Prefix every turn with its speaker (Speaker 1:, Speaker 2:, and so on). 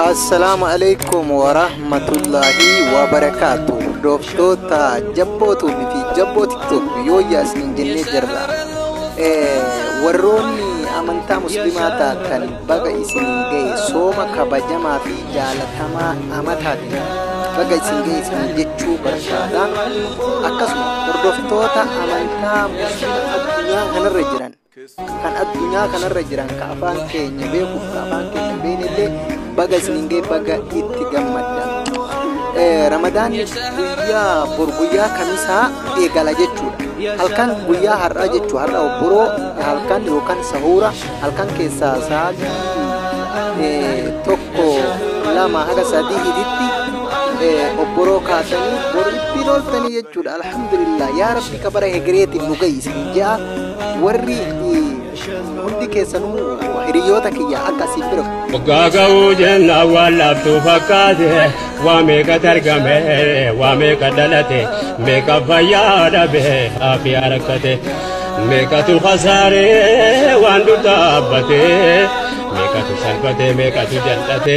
Speaker 1: Assalaamu alaikum warahmatullaahi wabarakaatu. Hordoftoota Jabboo fi Jabboo TikTok yoo yaasnin jennee jirra. Warroonni amantaa musliimaa taatan baga isiniin gahe, sooma kabajamaa fi jaalatamaa amataatiin baga isin gahe isin jechuu barbaada. Akkasuma hordoftoota amantaa musliima addunyaa kanarra jiran, kan addunyaa kanarra jiran, ka afaan keenya beekuuf ka afaan keenya beeknellee baga isiniin gahe, baga itti gammaddan. Ramadaanni guyyaa bor guyyaa kamisaa eegala jechuudha. Halkan guyyaa har'aa jechuu har'a obboroo halkan yookaan sahuura halkan keessaa sa'aatii 1, 2 haga 3 hiditti obboroo kaasanii bor ittiin ooltanii jechuudha. Alhamdulillah, yaa Rabbi kabara hegereetiin nu gahi isin ja'a. Warri hundi keessanuu hiriyoota kiyya akka asiin bira
Speaker 2: Waggaa ga'uu jennaan waan laaftuu fakkaate, waa meeqa argame, waa meeqa dhalate, meeqa fayyaa dhabe, aafiyaa rakkate, meeqatu khasaaree waan dur dhaabbate, meeqatu salphate, meeqatu jal'ate.